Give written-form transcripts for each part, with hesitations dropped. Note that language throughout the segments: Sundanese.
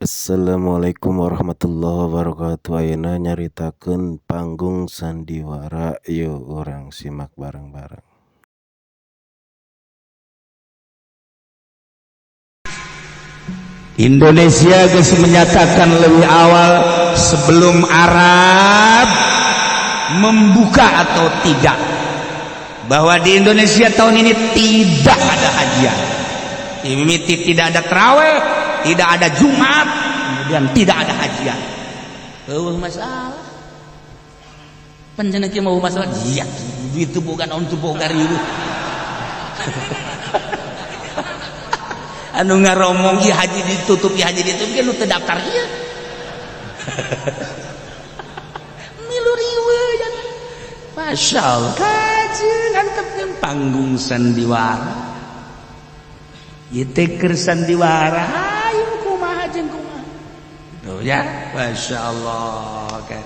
Assalamualaikum warahmatullahi wabarakatuh. Ayeuna nyaritakeun panggung sandiwara, yuk urang simak bareng-bareng. Indonesia geus menyatakan lebih awal sebelum Arab membuka atau tidak bahwa di Indonesia tahun ini tidak ada hajian. Mimiti tidak ada terawih, tidak ada Jumat, kemudian tidak ada hajian. Eueuh masalah. Panjenengan kieu mau masalah? Iya, itu bukan untuk boga riweuh. Anu ngaromong ieu haji ditutup, ieu haji ditutup, ge nu teu daftar ieu. Milu riweuh ya. Masya Allah, kajeun antepkeun panggung sandiwara. Ieu teh keur sandiwara, hayu kumaha jeung kumaha. Tuh ya, Masya Allah kan.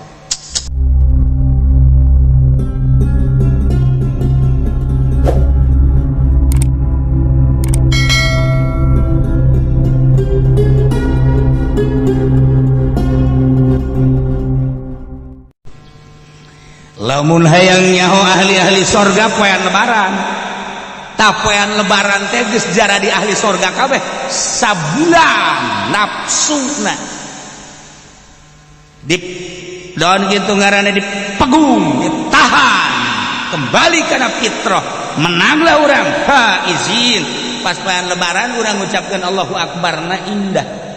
Lamun hayang nyaho ahli-ahli sorga poean lebaran. Tah poean lebaran teh geus jara di ahli sorga kabeh sabulan nafsuna. Di daun kitu ngaranna dipegung, ditahan, kembali kana fitrah, menanglah urang. Ha izin pas poean lebaran urang ngucapkeun Allahu Akbar na indah.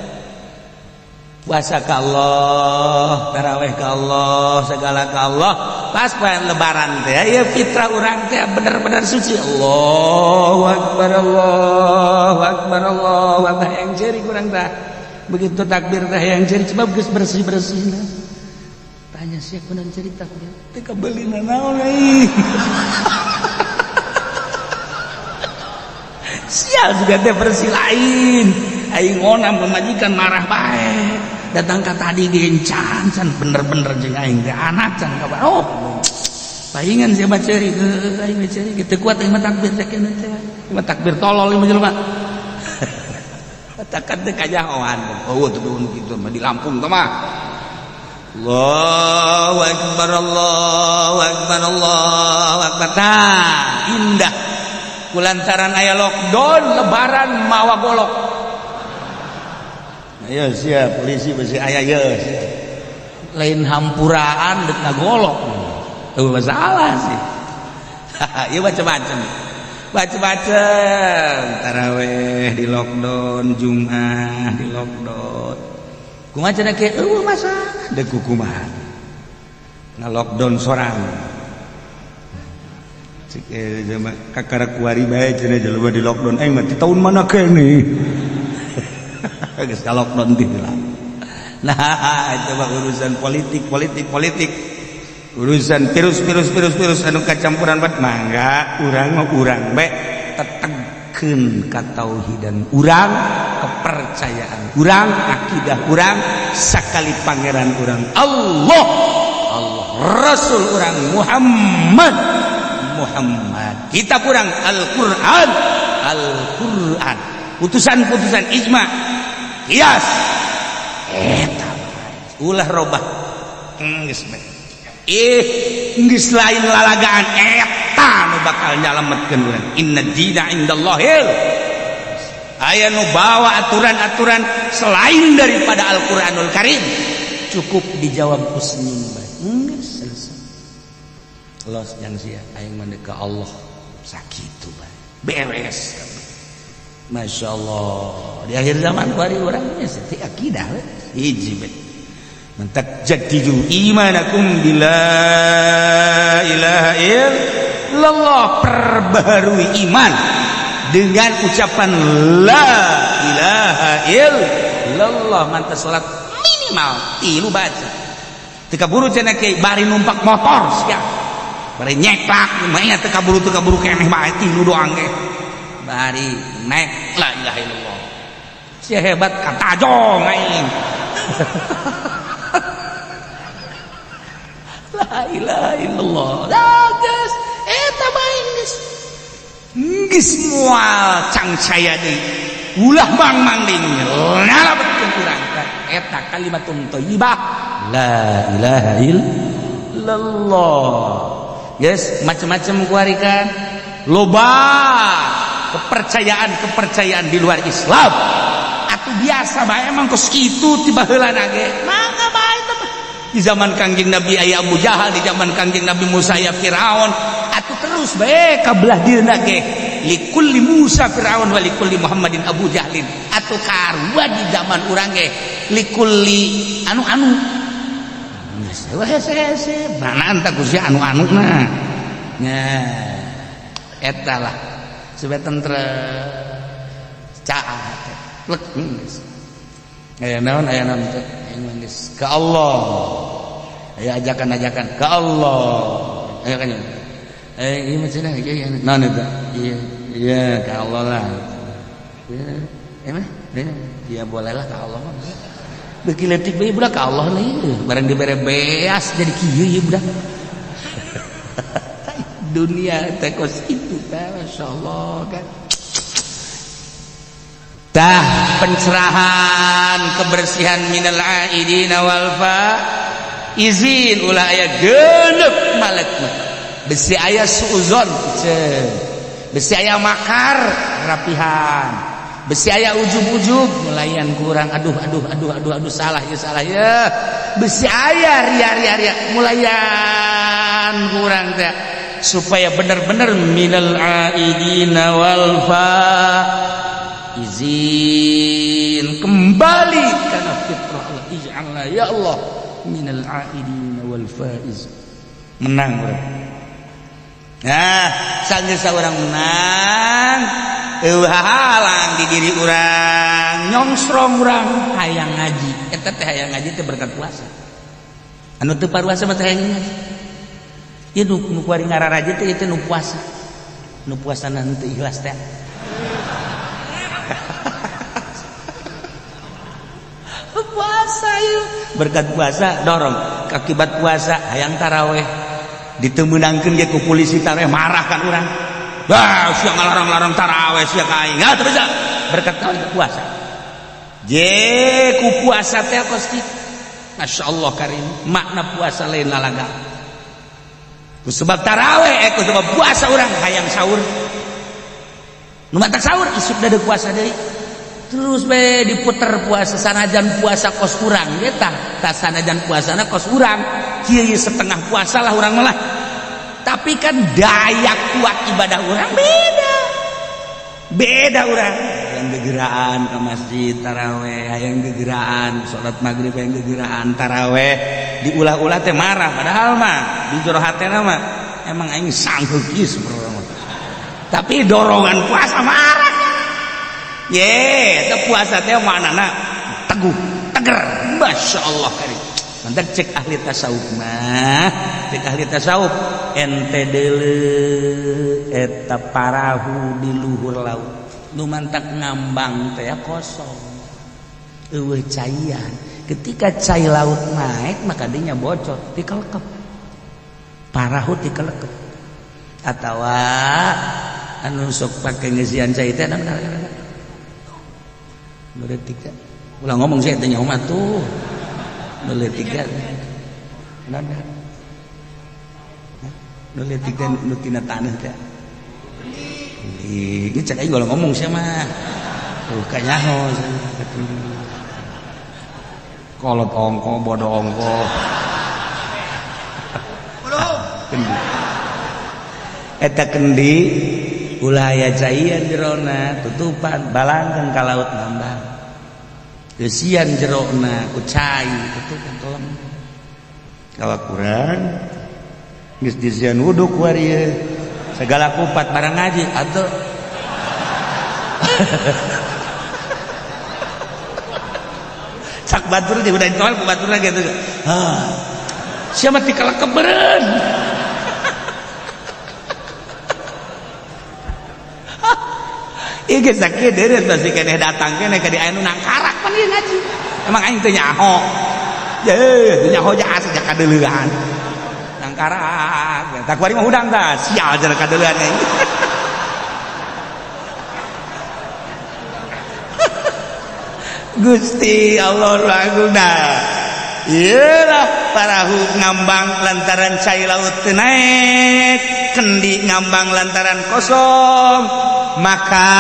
Puasa ka Allah, taraweh ka Allah, segala ka Allah. Pas poean lebaran teh ya fitrah urang teh bener-bener suci. Allahu Akbar, Allahu Akbar, Allahu Akbar. Yang ceri kurang tah. Begitu takbir teh yang ceri sebab geus bersih-bersihna. Tanya sia kunaon ceri takbir? Teu kabeulina naon euy. Sial juga teh bersih lain. Aing onam pemajikan marah bae. Datang ka tadi gencan can bener-bener jeung aing teh anak can kabar. Oh. Paingan sia mah ceuri aing mah ceuri kitu kuat aing mah takbir teh keun teh. Mah takbir tolol ieu mah jelema. Katakan teh kajahoan. Oh teu kitu mah di Lampung teh mah. Allahu Akbar, Allahu Akbar, Allahu Akbar. Tah, indah. Kulantaran aya lockdown lebaran mawa golok. Ayo siap polisi masih aya ye. Lain hampuraan dek ngagolok. Eueuh masalah sih. Ieu macam-macam. Macam-macam. Taraweh di lockdown, Jumat di lockdown. Kumaha cenah ke eueuh masalah deuk kumaha. Nga-lockdown sorang. Cik jelema kakara kuari bae cenah jelema di lockdown aing mah ti tahun mana keneh. Geus ka lockdown teh lah. Nah, itu mah urusan politik, politik, politik. Urusan virus, virus, virus, virus anu kacampuran bat mangga urang mah urang bae tetegkeun katauhidan urang, kepercayaan urang, akidah urang, sakali pangeran urang Allah, Allah, Rasul urang Muhammad, Muhammad. Kitab urang Al-Qur'an, Al-Qur'an. Putusan-putusan ijma, kias eta ulah robah geus geus lain lalagaan eta nu bakal nyalametkeun urang. Inna dina indallahil aya nu bawa aturan-aturan selain daripada Al-Qur'anul Karim cukup dijawab ku senyum bae geus selesai. Los yang sia aing mah ka Allah sakitu bae beres. Masya Allah di akhir zaman kuari orangnya seperti akidah hiji bet mentak jadidu imanakum bila ilaha illallah, perbaharui iman dengan ucapan la ilaha illallah. Mantap salat minimal tilu baca teu kaburu cenah ke bari numpak motor sia bari nyeklak mah teu kaburu keneh bae tilu doang ge bari naik la ilaha illallah. Si hebat katajong aing. La ilaha illallah. Dah geus eta bae geus. Geus moal cangcaya deui. Ulah mang-mang deui. Nyala. Nyalametkeun urang teh eta kalimatun thayyibah la ilaha illallah. Yes, macam-macam kuari kan loba kepercayaan-kepercayaan di luar Islam atuh biasa bae emang kos kitu ti baheulana ge mangga bae teh. Di zaman Kangjeng Nabi aya Abu Jahal, di zaman Kangjeng Nabi Musa aya Firaun, atuh terus bae ka belah dieuna ge likulli Musa Firaun wa likulli Muhammadin Abu Jahlin. Atuh karua di zaman urang ge likulli anu-anu geus hese-hese mana anta ku sia anu-anu na nya eta lah supaya tentrem caah teh plek geus aya naon teh geus ka Allah aya ajakan-ajakan ka Allah aya kan ieu mah cenah ieu naon eta iya iya ka Allah lah iya mah ya bolehlah ka Allah mah beuki leutik bae budak ka Allah lah ieu barang dibere beas jadi kieu ieu budak. Dunia teh kos kitu teh masyaallah kan. Tah pencerahan kebersihan minal aidina wal faizin ulah aya genep malek mah besi aya suuzon besi aya makar rapihan besi aya ujub-ujub melayan kurang aduh aduh aduh aduh aduh salah ya besi aya ria ria ria mulayan kurang teh supaya benar-benar minal aidina wal faizin kembali karena fitrah Allah ij'alna ya Allah minal aidina wal faiz menang urang. Nah sanggeus urang menang eueuh halang di diri urang nyongsrong urang hayang ngaji eta teh hayang ngaji teh berkat puasa anu teu paruasa mah teh hayang ngaji ieu nu kuari ngararaja teh ieu nu puasa nu puasana henteu ikhlas teh. Puasa ieu berkat puasa dorong akibat puasa hayang taraweh ditemenangkeun ge ku polisi taraweh marah kan urang. Wah, sia ngalarang-larang taraweh sia ka aing. Ah, terus berkat puasa. Je ku puasa teh kos kitu. Masyaallah karim, makna puasa lain lalaga. Ku sebab taraweh, ku sebab puasa urang hayang sahur. Nu matak sahur isuk da puasa deui. Terus bae diputer puasa sanajan puasa kos urang ge tah, tah sanajan puasana kos urang. Kieu setengah puasa lah urang malah. Tapi kan daya kuat ibadah orang beda. Beda orang. Yang gegeraan ke masjid taraweh, yang gegeraan salat maghrib, yang gegeraan taraweh, diulah-ulah teh marah padahal mah di jero hatena mah emang aing sanggup ieu sebenarnya. Tapi dorongan puasa marah. Ye, teh puasa teh manana teguh, teger. Masyaallah karim. Mantap cek ahli tasawuf mah, cek ahli tasawuf ente deuleu eta parahu di luhur laut. Nu mantak ngambang teh kosong. Eueuh caian. Ketika cai laut naik maka dinya bocor, dikelekep. Parahu dikelekep. Atawa anu sok pake ngeusian cai teh nu leutik teh. Ulah ngomong sih teh nyaho mah tuh. Nu leutik teh. Nu leutik teh nu tina taneuh teh. Ini cek aing kalau ngomong sih mah. Tuh kanyaho kolot ongko bodoh ongko. Kendi. Eta kendi ulah aya caian jerona tutupan balangkeun ka laut ngambang. Eusian jerona ku cai tutupan kelem. Kawakuran geus disian wudhu ku ieu. Segala kupat barang ngaji atuh. Cak batur di udah tol ku batur gitu. Hah. Sia mah tikalekep beureun. Ieu geus sakieu deureut pasti keneh datang keneh ka di aya nu nangkarak pan ieu ngaji. Emang aing teu nyaho. Ye, teu nyaho ja asa kadeuleuan. Nangkarak. Tak kuari mah hudang tah, sial cenah kadeuleuan aing. Gusti Allah laguna. Iyalah parahu ngambang lantaran cai laut teu naek, kendi ngambang lantaran kosong, maka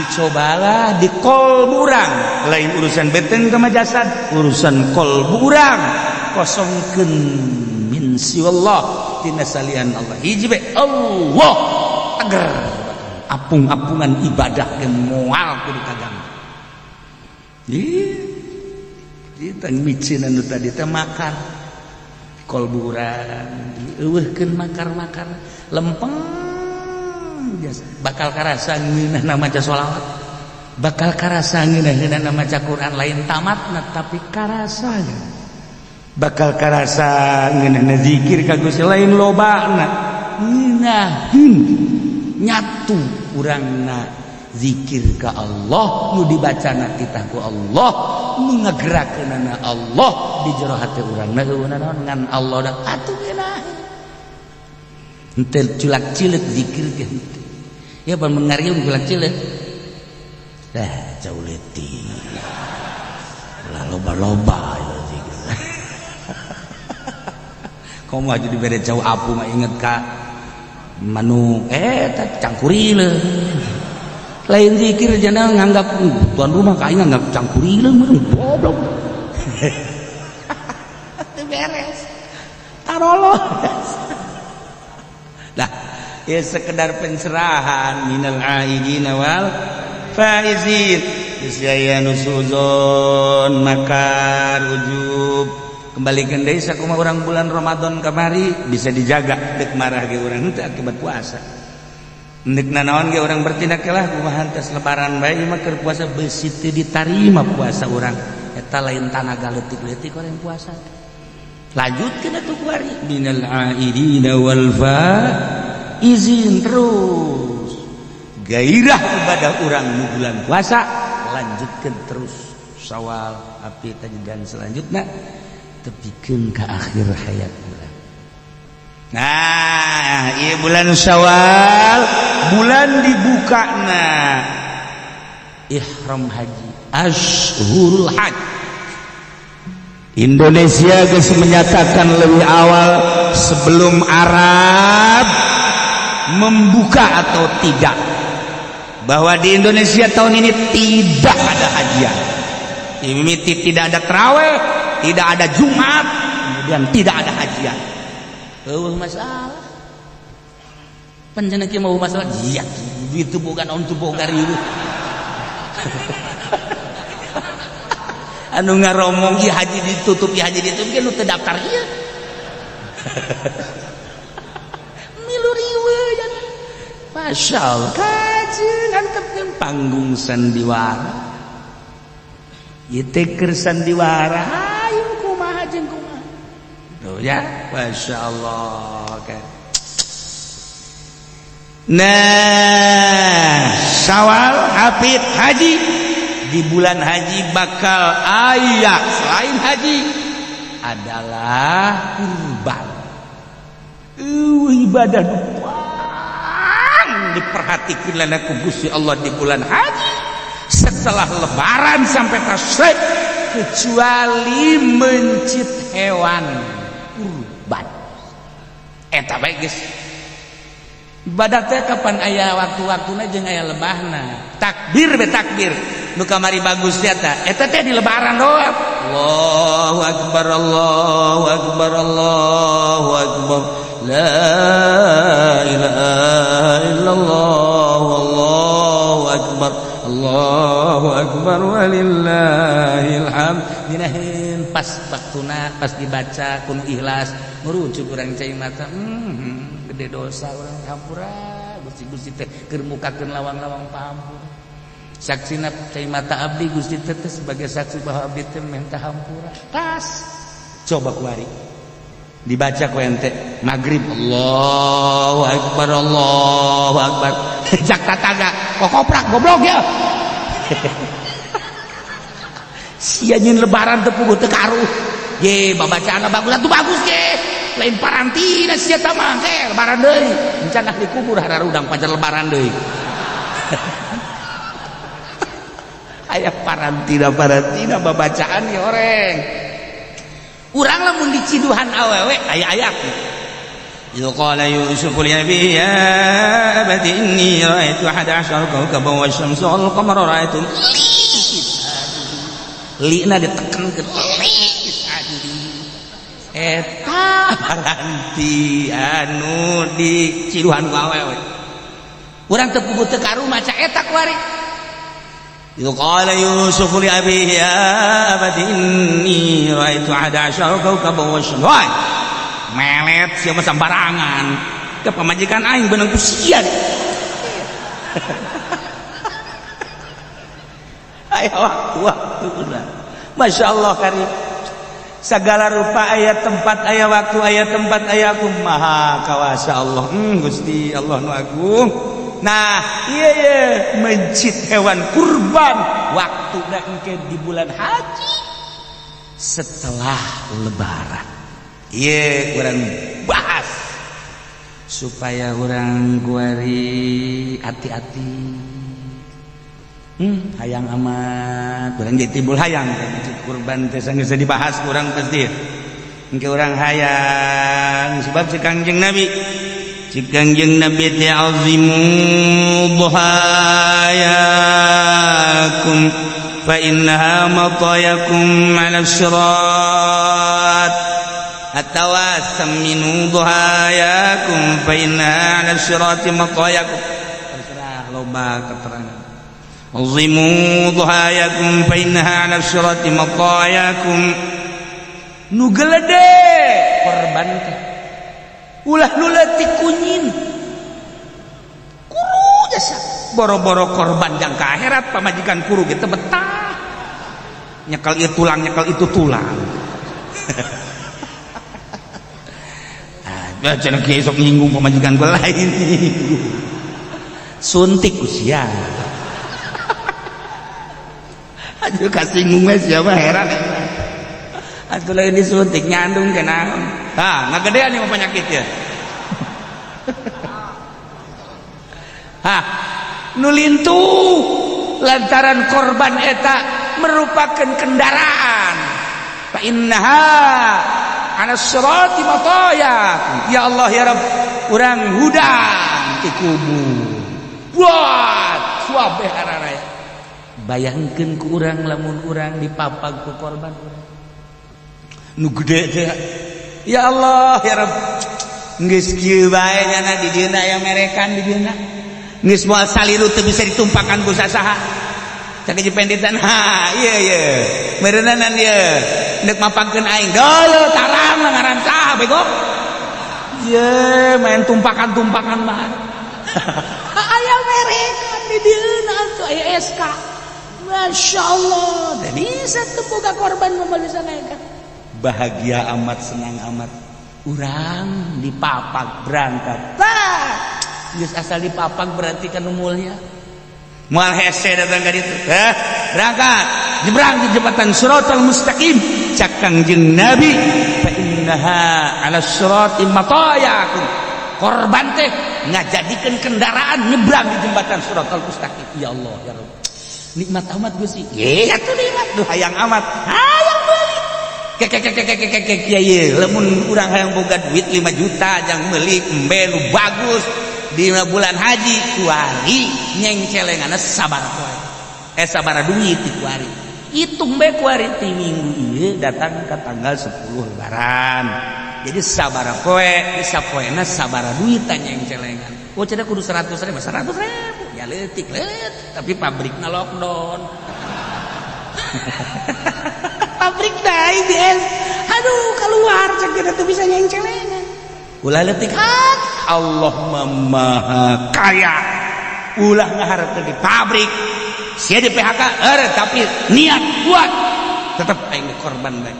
dicobalah di kolbu urang, lain urusan beten ke jasad, urusan kolbu urang kosongkeun min siwallah tina salian Allah, hiji be Allah agar apung-apungan ibadah ge moal kudu kaganggu. Kita micin anu tadi teh makar kolbu urang eueuhkeun makar-makar lempeng bakal karasa ngeunahna maca sholawat, bakal karasa ngeunahna maca Quran, lain tamatna tapi karasa, bakal karasa ngeunahna zikir ka Gusti, lain lobana, ngeunaheun nyatu urangna zikir ka Allah, nu dibacana titah ku Allah, nu ngagerakeunana Allah di jero hate urang na eueuh naon ngan Allah da atuh ngeunaheun henteu culak-cileuk zikir ge henteu ya pan mengariung culak-cileuk dah jauh leutik ulah loba-loba ya zikir. Komo aja dibere jauh apu mah inget ka manuk eta cangkurileung, lain zikir jana nganggap tuan rumah ka aing nganggap cangkurileung goblok. Teu beres tarolos. Lah ya sekedar pencerahan minal aidina wal faizin geus aya nu suzon makar ujub kembalikan deui sakumaha urang bulan Ramadan kamari bisa dijaga deuk marah ge urang henteu akibat puasa. Ndek nanaon ge urang bertindak lah kumaha tes lebaran bae mah keur puasa beusi teu ditarima puasa urang eta lain tanaga leutik-leutik orang puasa. Lanjutkeun atuh kuari minal aidina wal faizin terus gairah ibadah urang nu bulan puasa lanjutkeun terus Syawal api dan selanjutnya tepikeun ka akhir hayat urang. Nah, ieu bulan Syawal bulan dibukana ihram haji, ashurul hajj. Indonesia geus menyatakan lebih awal sebelum Arab membuka atau tidak bahwa di Indonesia tahun ini tidak ada hajian. Mimiti tidak ada terawih, tidak ada Jumat, kemudian tidak ada hajian. Eueuh masalah. Panjenengan kieu mau masalah? Iya, itu bukan untuk boga riweuh. Anu ngaromong ieu haji ditutup, ieu haji ditutup, ge nu teu daftar ieu. Milu riweuh jan. Masya Allah, kajeun antepkeun panggung sandiwara. Ieu teh keur sandiwara, hayu kumaha jeung kumaha. Tuh ya, Masya Allah kan. Nah, Syawal hafid haji di bulan haji bakal aya selain haji adalah kurban. Ibadah doang diperhatikan lana ku Gusti Allah di bulan haji setelah lebaran sampai tasyrik kecuali mencit hewan kurban. Eta bae geus ibadah teh kapan aya waktu-waktuna jeung aya lebahna. Takbir be takbir nu kamari bagus teh eta eta teh di lebaran doang. Allahu akbar, Allahu akbar, Allahu akbar, la ilaha illallah, Allahu akbar, Allahu akbar walillahil hamd. Dinaheun pas waktuna pas dibaca kudu ikhlas ngurucuk urang cai mata, gede dosa urang hampura Gusti-gusti teh keur mukakeun lawang-lawang pahampura. Saksina cai mata abdi Gusti teh sebagai saksi bahwa abdi teh minta hampura. Tas coba kuari dibaca ku ente maghrib Allahu akbar, Allahu akbar, cak tataga kokoprak goblok ya. Sia nyeun lebaran teu puguh teu karuh ye babacaanna bagus atuh bagus ge lain parantina sia tah mah ge lebaran deui encan ahli kubur hararudang pacar lebaran deui. Aya parantina parantina babacaan ya oreng. Urang lamun diciduhan awewe aya ayat. إذ قال يوسف لأبيه يا أبت إني رأيت 11 كوكبا والشمس والقمر رأيتهم li na diteken ke eta paranti anu di ciduhan ku awewe. Urang teu puguh teu karu maca eta kuari. إذ قال يوسف لأبيه يا أبت إني رأيت 11 كوكبا والشمس. Wah, melet sia mah sembarangan. Ke pamajikan aing beunang ku sia. Aya waktu-waktu lah. Masya Allah karim. Segala rupa aya tempat aya waktu aya tempat aya aku maha kawasa Allah. Gusti Allah nu agung. Nah, iya iya mencit hewan kurban waktu engke di bulan haji setelah lebaran. Iya, urang bahas supaya urang kuari hati-hati. Hayang amat, urang jadi timbul hayang mencit kurban teh geus dibahas urang pasti. Engke urang hayang sebab si Kangjeng Nabi Cik Kangjeng Nabi teh azimu dhahayakum fa innaha matayakum 'ala sirat atawa saminu dhahayakum fa innaha 'ala sirati matayakum. Terserah loba keterangan. Azimu dhahayakum fa innaha 'ala sirati matayakum. Nu gelede korban teh ulah nu leutik kunyin kuru jasa boro-boro korban jang ka akhirat pamajikan kuru gitu betah nyekel ieu tulang nyekel itu tulang. Ah cenah kieu sok nyinggung pamajikan gua lain suntik usia aduh kasinggung we sia mah heran atuh lain disuntik nyandung ke naon. Tah ngagedean ieu penyakit ya. Hah, nu lintuh lantaran korban eta merupakan kendaraan. Fa innaha 'ala sirati mataya. Ya Allah ya Rabb, urang hudang ti kubur. Buat suabeh araraya. Bayangkeun ku urang lamun urang dipapag ku korban urang. Nu gede teh. Ya Allah ya Rabb. Geus kieu bae nyana di dieuna aya merekan di dieuna. Geus moal salilu teu bisa ditumpakan ku sasaha. Cak jipenditan ha ieu ieu. Meureunanan ieu. Deuk mapagkeun aing. Deuleu tarang ngaran saha bego. Ye main tumpakan-tumpakan mah. Aya merekan di dieuna atuh aya SK. Masya Allah. Teu bisa teu boga korban mah bisa naekan. Bahagia amat senang amat. Urang dipapag berangkat. Tah, geus asal dipapag berarti kan mulya. Moal hese datang ka ditu. Heh, berangkat. Nyebrang di jembatan Siratal Mustaqim. Cak Kangjeng Nabi, fa innaha 'ala sirati matayakum. Korban teh ngajadikeun kendaraan nyebrang di jembatan Siratal Mustaqim. Ya Allah ya Rabb. Nikmat amat Gusti. Ye atuh nikmat duh hayang amat. Hayang meuli. Kekekekekekek kieu lamun urang hayang boga duit 5 juta jang meuli embe nu bagus di bulan haji kuari nyengcelenganna sabar poe sabara duit di kuari hitung bae kuari ti minggu ieu datang ke tanggal 10 lebaran jadi sabara poe bisa poena sabara duit nyengcelengan oh cenah kudu 100 ribu 100 ribu ya leutik leutik tapi pabrikna lockdown. Pabrik dah IBS aduh keluar cek kita tuh bisa nyengcelengan ulah leutik hak Allah maha kaya ulah ngaharepkeun di pabrik sia di PHK tapi niat kuat tetep aing korban bae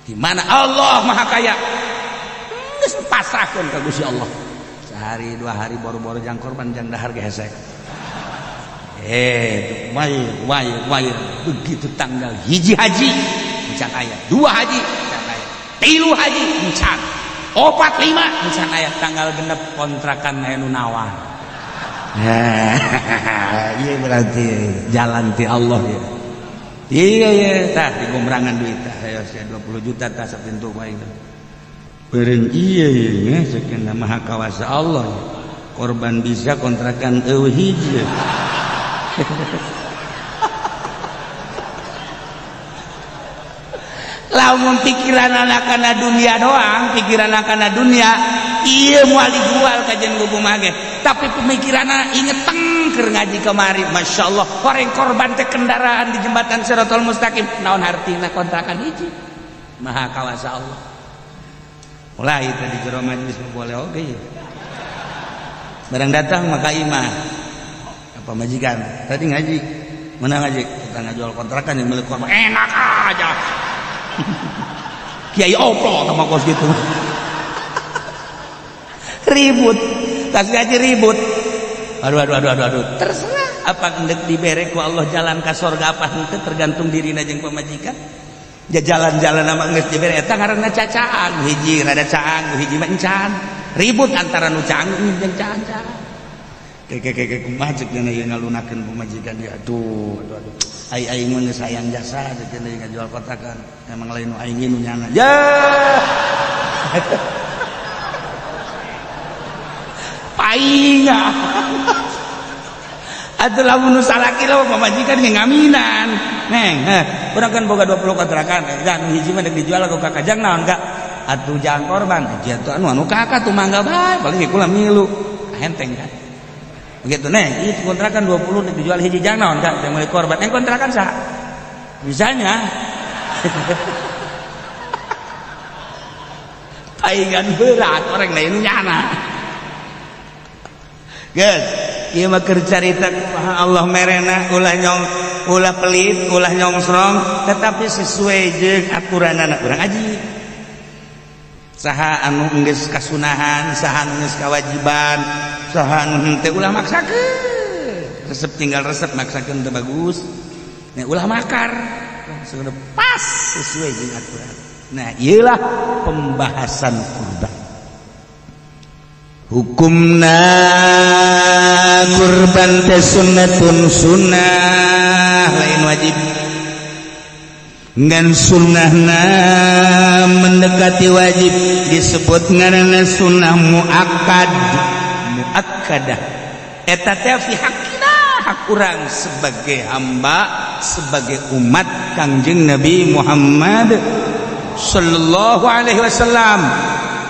di mana Allah maha kaya geus pasrahkeun ka Gusti Allah sehari dua hari boro-boro jang korban jang dahar ge hese. Wae begitu tanggal hiji haji encan aya, dua haji encan aya, tilu haji encan, opat lima encan aya, tanggal genep kontrakan aya nu nawar. Iya berarti jalan ti Allah ya. Iya iya tah digomrangan duit tah saya 20 juta tah sapintu ku aing. Beureung iya iya sakeuna maha kawasa Allah. Korban bisa kontrakan eueuh hiji. Lamun pikiran anak kana dunia doang, pikiran anak kana dunia, iya moal dijual ka jeung kumaha ge. Tapi pemikiran inget teng keur ngaji kemari, Masya Allah, orang korban teh kendaraan di jembatan Siratal Mustaqim, naon hartina kontrakan hiji. Maha kawasa Allah. Mulai tadi jero majelis boleh oge ya. Barang datang maka imah apa majikan tadi ngaji, mana ngaji? Kita ngajual kontrakan yang milik korban, enak aja. Kiai oplo sama kos gitu. Ribut, tas gaji ribut. Aduh aduh aduh aduh aduh. Terserah apa hendak dibere ku Allah jalan ka sorga apa henteu tergantung dirina jeung pamajikan. Ja jalan-jalan nama geus dibere eta ngaranna cacaang, hiji rada caang, hiji mah encan. Ribut antara nu caang jeung caang. Keke kumaha ceuk dina ieu ngalunakeun pamajikan dia. Aduh aduh aduh. Ai aing mah geus hayang jasa ceuk dina ieu ngajual kontrakan. Emang lain nu aing nu nyana. Ya. Painga. Atuh lamun nu salaki lamun pamajikan ge ngaminan. Neng, heh, urang kan boga 20 kontrakan. Dan hiji mah deuk dijual ku kakajang naon ka? Atuh jangan korban. Hiji atuh anu anu kakak tuh mangga bae, paling ge kula milu. Henteng kan. Begitu neng, ieu kontrakan 20 deuk dijual hiji jang naon ka? Jang meuli korban. Neng kontrakan saha? Misalnya paingan berat orang lain nyana. Geus, ieu mah keur carita kumaha Allah merena ulah nyong ulah pelit, ulah nyongsrong, tetapi sesuai jeung aturanana urang aji. Saha anu geus kasunahan, saha anu geus kawajiban, saha anu henteu ulah maksakeun. Resep tinggal resep maksakeun teu bagus. Nah, ulah makar. Sudah pas sesuai jeung aturan. Nah, ieulah pembahasan kurban. Hukumna kurban teh sunnatun sunnah lain wajib. Ngan sunnahna mendekati wajib disebut ngaranna sunnah muakkad. Muakkadah eta teh fi haqqina, hak urang sebagai hamba, sebagai umat Kangjeng Nabi Muhammad sallallahu alaihi wasallam.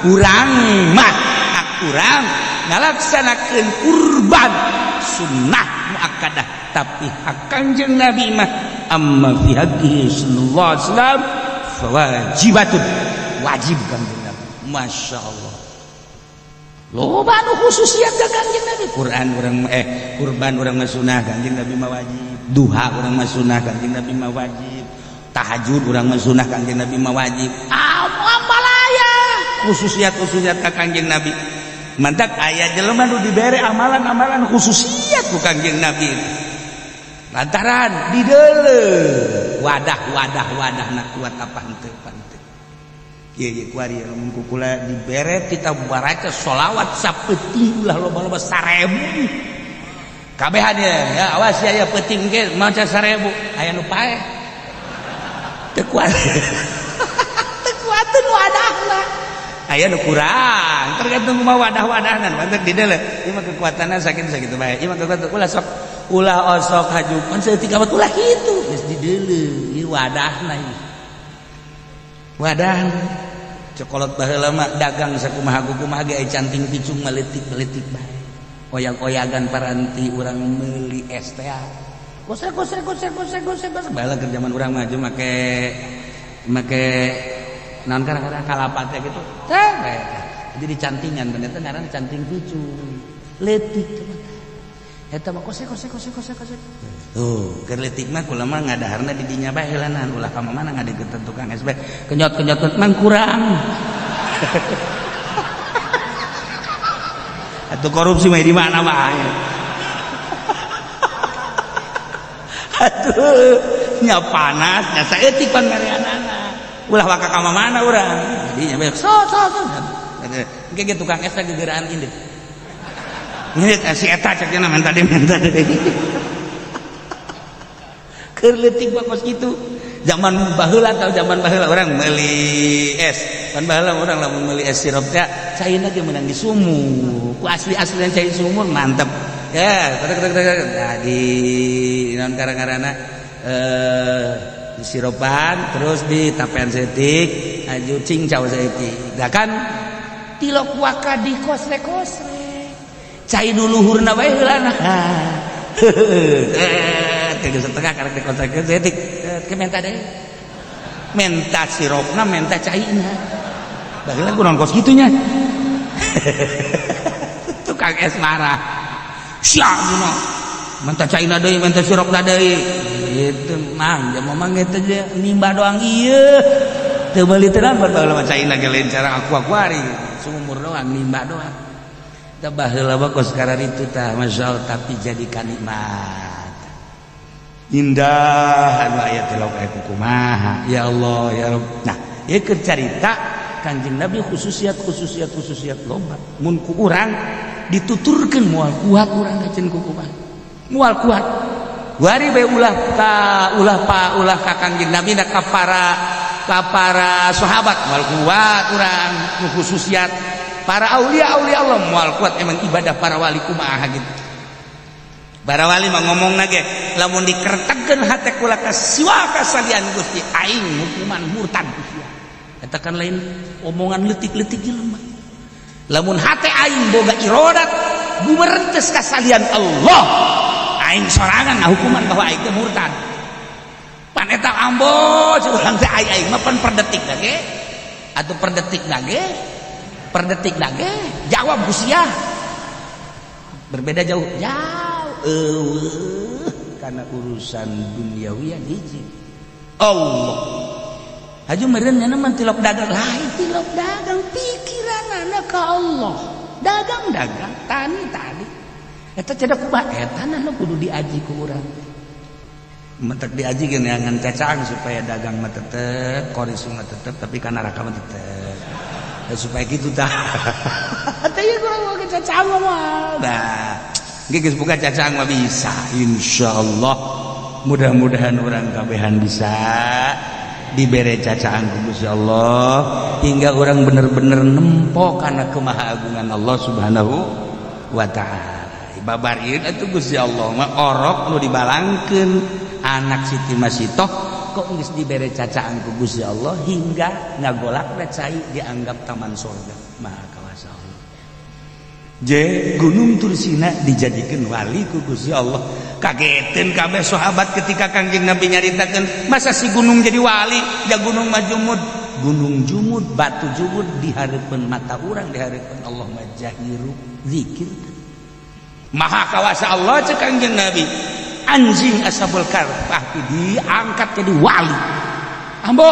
Urang mah hak urang ngalaksanakeun kurban sunnah muakkadah, tapi hak Kangjeng Nabi mah amma fi haqqihi sallallahu alaihi wasallam fawajibatun, wajib Kangjeng Nabi. Masya Allah, loba nu khususiat ka Kangjeng Nabi. Quran urang kurban urang mah sunnah, Kangjeng Nabi mah wajib. Duha urang mah sunnah, Kangjeng Nabi mah wajib. Tahajud urang mah sunnah, Kangjeng Nabi mah wajib. Amalaya khususiat-khususiat ka Kangjeng Nabi. Mantak aya jelema nu dibere amalan-amalan khususiat ku Kangjeng Nabi. Lantaran dideuleu wadah-wadah wadahna kuat apa henteu henteu. Ieu ieu kuari lamun ku kula dibere kita baraca sholawat sapeuting ulah loba-loba 1000. Kabehan ya, ya awas ya ya peuting ge maca 1000 aya nu paeh. Teu kuat. Teu kuateun wadahna. Aya nu kurang, tergantung kumaha wadah-wadahna. Mantak dideuleu ieu mah kekuatanna sakitu sakitu bae. Ieu mah kekuatan ulah sok ulah osok hajukan saeutik amat ulah kitu geus dideuleu ieu wadahna ieu. Wadahna cokolot baheula mah dagang sakumaha kumaha ge canting picung maletik-maletik bae. Oyag-oyagan paranti urang meuli es teh. Gosek gosek gosek gosek gosek gosek baheula keur zaman urang mah make make naon kana kalapa teh gitu. Teh jadi cantingan bener teh ngaranna canting picung. Leutik eta mah kosek kosek kosek kosek kosek. Tuh, keur leutik mah kula mah ngadaharna di dinya bae heulanan ulah ka mana ngadeukeutan tukang es bae. Kenyot-kenyot mah kurang. Atuh korupsi mah di mana bae. Atuh nya panas nya saeutik pan mereanana. Ulah waka ka mana urang. Jadi nya bae so so so. Engke ge tukang es teh gegeraan indit. Ini si eta cek nya, menta deui, menta deui. Keur leutik mah kos kitu. Zaman baheula atau zaman baheula orang meuli es pan, baheula orang lamun meuli es sirup teh caina ge meunang di sumur ku asli-asli cai sumur, mantep ya. Nah, di naon karang-karana di sirupan, terus di tapean saeutik, aju cincau saeutik. Da kan tilok waka di kosrek-kosrek cai nu luhurna bae heulana. Tiga setengah karek di kosrek saeutik ke menta deui, menta sirupna, menta caina. Baheula kurang kos kitu nya. Tukang es marah, "Sia dina menta caina deui, menta sirupna deui." Itu mang jam mang itu nimba doang, ieu teu meuli teh. Baheula mah caina ge lain cara aku akuari sumur doang, nimba doang. Tah, baheula mah kos itu tah, masyaallah, tapi jadi kanikmat indah anu aya tilok aya kumaha, ya Allah ya Rabb. Nah, ieu keur carita Kanjeng Nabi, khususiat khususiat khususiat loba. Mun ku urang dituturkeun moal kuat urang kaceun ku kumaha, moal kuat. Wari bae ulah ka ulah pa ulah ka Kanjeng Nabi na ka para sahabat moal kuat urang. Nu khususiat para aulia aulia Allah moal kuat. Emang ibadah para wali kumaha gitu. Para wali mah ngomong ge lamun dikertegkeun hate kula ka siwa ka salian Gusti, aing hukuman murtad ku sia. Eta kan lain omongan leutik-leutik jelema. Lamun hate aing boga irodat gumerentes ka salian Allah, aing sorangan ngahukuman bahwa aing teh murtad. Pan eta ambo urang teh, aing aing mah pan per detik ge atau per detik ge, per detik ge jawab ku sia berbeda jauh jauh. Karena urusan duniawi yang hiji Allah. Haju meureun nya mah tilok dagang, lain tilok dagang, pikiranana ka Allah. Dagang dagang, tani tani, eta cedak kumaha, eta nu kudu diaji ku urang. Mentek diaji ge neangan cacang supaya dagang mah tetep, korisu mah tetep, tapi kana neraka mah tetep ya, supaya gitu tah. Teh ieu kurang mau cacang mah. Nah, geus buka cacang mah bisa, insyaallah. Mudah-mudahan orang kabehan bisa dibere cacaan ku Gusti Allah hingga orang bener-bener nempo karena kemahaagungan Allah Subhanahu wa Ta'ala. Babar ieu atuh Gusti Allah mah orok nu dibalangkeun anak Siti Masitoh kok geus dibere cacaan ku Gusti Allah hingga ngagolakna cai dianggap taman sorga. Maha kawasa Allah. Je Gunung Tursina dijadikan wali ku Gusti Allah. Kagetin kabeh sahabat ketika Kangjeng Nabi nyaritakeun, masa si gunung jadi wali? Ya gunung mah jumud, gunung jumud, batu jumud di hareupeun mata urang, di hareupeun Allah mah jahiru zikir. Maha kawasa Allah, cek Kangjeng Nabi, anjing Ashabul Kahfi diangkat jadi wali. Ambo,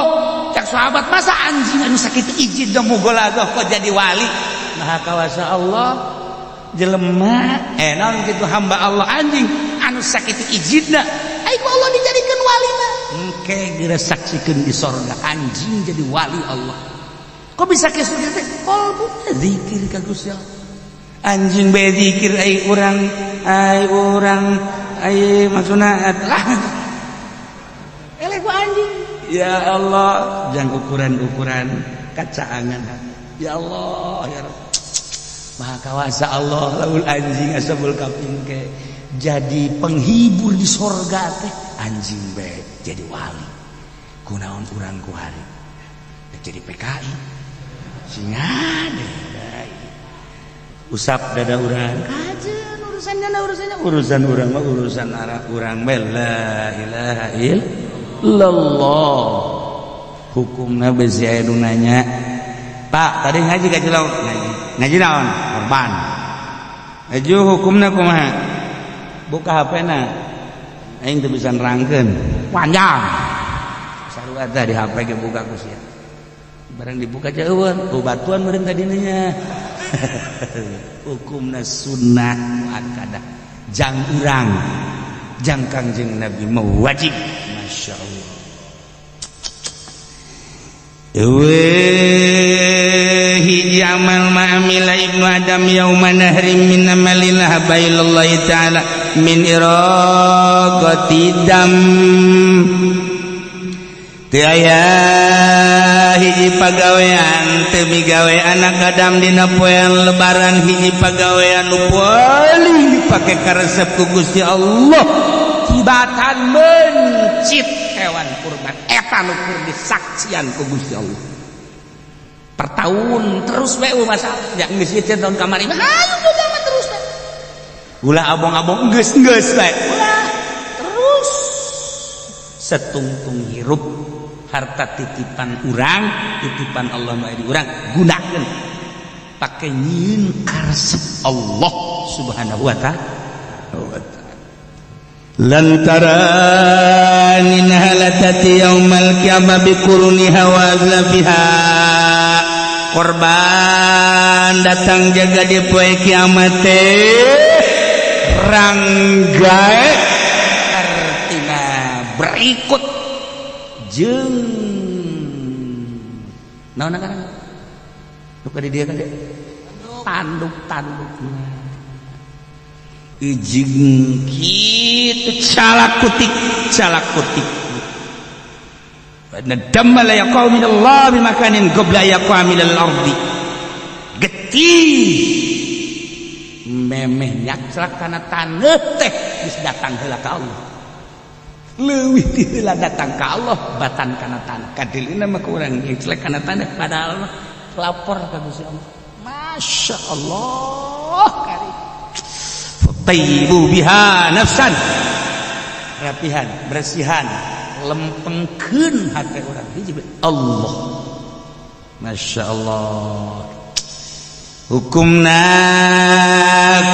cek sahabat, masa anjing anu sakit izin da mugolagoh kok jadi wali? Maha kawasa Allah, jelema naon gitu, hamba Allah anjing anu sakitu ijidna ai ku Allah dijadikan wali mah. Engke geura saksikeun di sorga anjing jadi wali Allah. Kok bisa ke surga teh? Kolbu zikir ka Gusti Allah. Anjing bae zikir, ai urang, ai urang, ai maksudna lah eleh ku anjing. Ya Allah, jangan ukuran-ukuran kacaangan. Ya Allah ya Rabb, Maha kawasa Allah. Laul anjing Ashabul Kahfi ke jadi penghibur di sorga teh, anjing bae jadi wali, kunaon urang ku hari jadi PKI singa deh. Usap dada urang kajeun urusannya, urusannya urusan urang mah, urusan arah urang bae. La ilaha illallah. Hukumna besi aya nu nanya, "Pak, tadi ngaji ka Cilok?" "Ngaji." "Ngaji naon?" "Korban." "Aju hukumna kumaha?" Buka HP na, aing teu bisa nerangkeun panjang. Sarua tah di HP ge buka ku sia. Barang dibuka jauhan, oh batuan meureun tadi nya. Hukumna sunnah muakkadah jang urang, jang Kangjeng Nabi mau wajib. Masya Allah. Eueuh. Hiji amal ma amila ibnu Adam yauma nahrin min amalin ahabba ilallahi ta'ala min iraqati dam. Teu aya hiji pagawean teu migawe anak Adam dina poean lebaran, hiji pagawean nu paling dipake karesep ku Gusti Allah tibatan mencit hewan kurban. Eta nu keur disaksian ku Gusti Allah per tahun terus we. Masalah ya geus ieu tahun kamari mah, hayu zaman terus we, ulah abong-abong, geus geus we, ulah terus setungtung hirup. Harta titipan urang, titipan Allah nu aya di urang, gunakeun pake nyieun karesep Allah Subhanahu wa ta'ala. Lantaran innaha latati yaumal qiyamah biquruniha wa azlafiha. Korban datang jaga di poe kiamat teh ranggae, artina berikut jeung naon ngaranna nu ka di dieu kan tanduk-tanduk ijing kitu, calak kutik calak kutik. Damma la yaqau min Allah bi makanin qabla yaqa min al-ardi. Getih memeh nyaclak kana taneuh teh geus datang heula ka Allah, leuwih ti heula datang ka Allah batan kana tanah. Kadilina mah ku urang nyeclek kana tanah, padahal mah lapor ka Gusti Allah. Masya Allah, kari fatayyibu biha nafsan, rapihan, bersihan, lempengkeun hati urang hiji Allah. Masya Allah, hukumna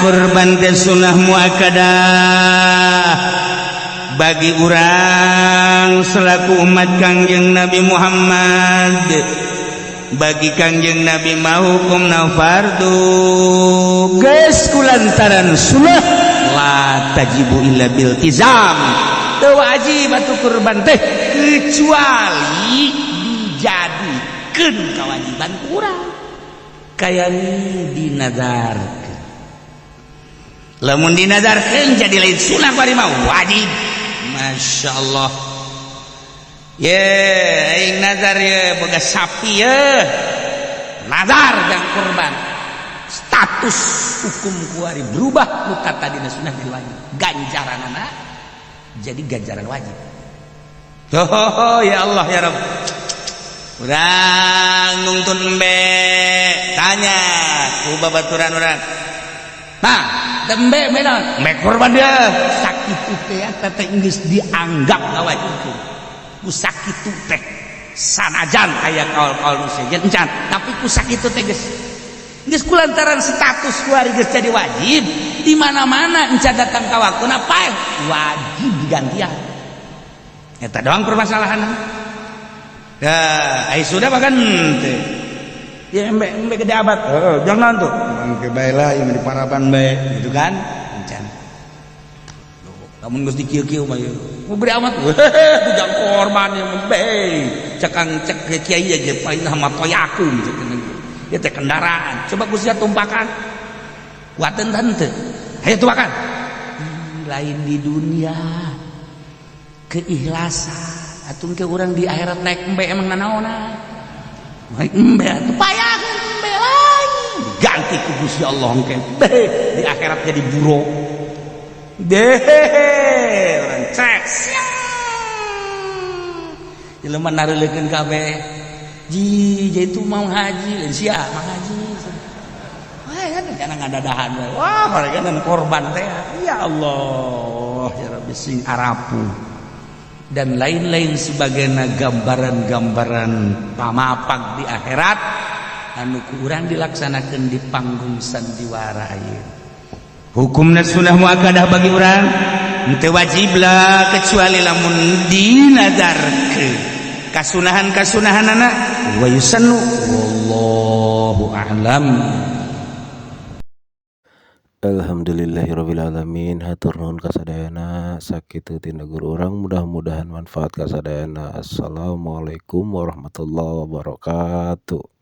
kurban teh sunnah muakkadah bagi urang selaku umat Kangjeng Nabi Muhammad. Bagi Kangjeng Nabi mah hukumna fardu. Geus kulantaran sunnah, la tajibu illa bil iltizam. Teu wajib atuh kurban teh kecuali dijadikeun kewajiban kurang kaya dinadarkeun. Lamun dinadarkeun jadi lain sunah bari mah wajib. Masya Allah ye, aing nazar ye boga sapi ye, nazar dan kurban, status hukum kuari berubah, nu tadina sunah jadi wajib, ganjaran anak jadi ganjaran wajib. Oh ya Allah ya Rabb, urang nungtun embe, tanya ku babaturan urang, nah embe embe naon? Embe kurban dia. Sakitu teh teh geus dianggap ngawajibkeun ku sakitu teh, sanajan aya kaul-kaul nu sejen encan, tapi ku sakitu teh geus geus kulantaran status kuari geus jadi wajib. Di mana-mana encan datang ka waktuna paeh, wajib digantian. Eta doang permasalahan ya. Ai sudah makan teh ya, embe embe gede abat. Heeh, jangan tuh mangke bae lah yang di paraban bae gitu kan. Encan lamun geus dikieu-kieu mah ieu mau gede amat jang korban yang embe cekang cek kiai ge paling sama toyakum cek ieu teh kendaraan. Coba ku sia tumpakan, kuateun teu? Hayo tumpakan. Lain di dunia keikhlasan atuh ke urang di akhirat naik embe emang nanaona naik embe atuh payah embe lain ganti ku Gusti Allah engke di akhirat jadi buruk deh orang cek jelema nareulekeun kabeh ji itu mau haji lain sia mau haji. Wah kan jangan ngadadahan we. Wah mereka dan korban teh ya Allah ya Rabbi sing arapu dan lain-lain sebagainya, gambaran-gambaran pamapag di akhirat anu ku urang dilaksanakan di panggung sandiwara ieu. Hukumna sunnah muakkadah bagi urang, henteu wajib lah kecuali lamun dinadarkeun kasunahan-kasunahanana wa yusannu. Wallahu a'lam. Alhamdulillahirabbil hatur nuhun kasadayana. Sakitu tina guru urang, mudah-mudahan manfaat kasadayana. Assalamualaikum warahmatullahi wabarakatuh.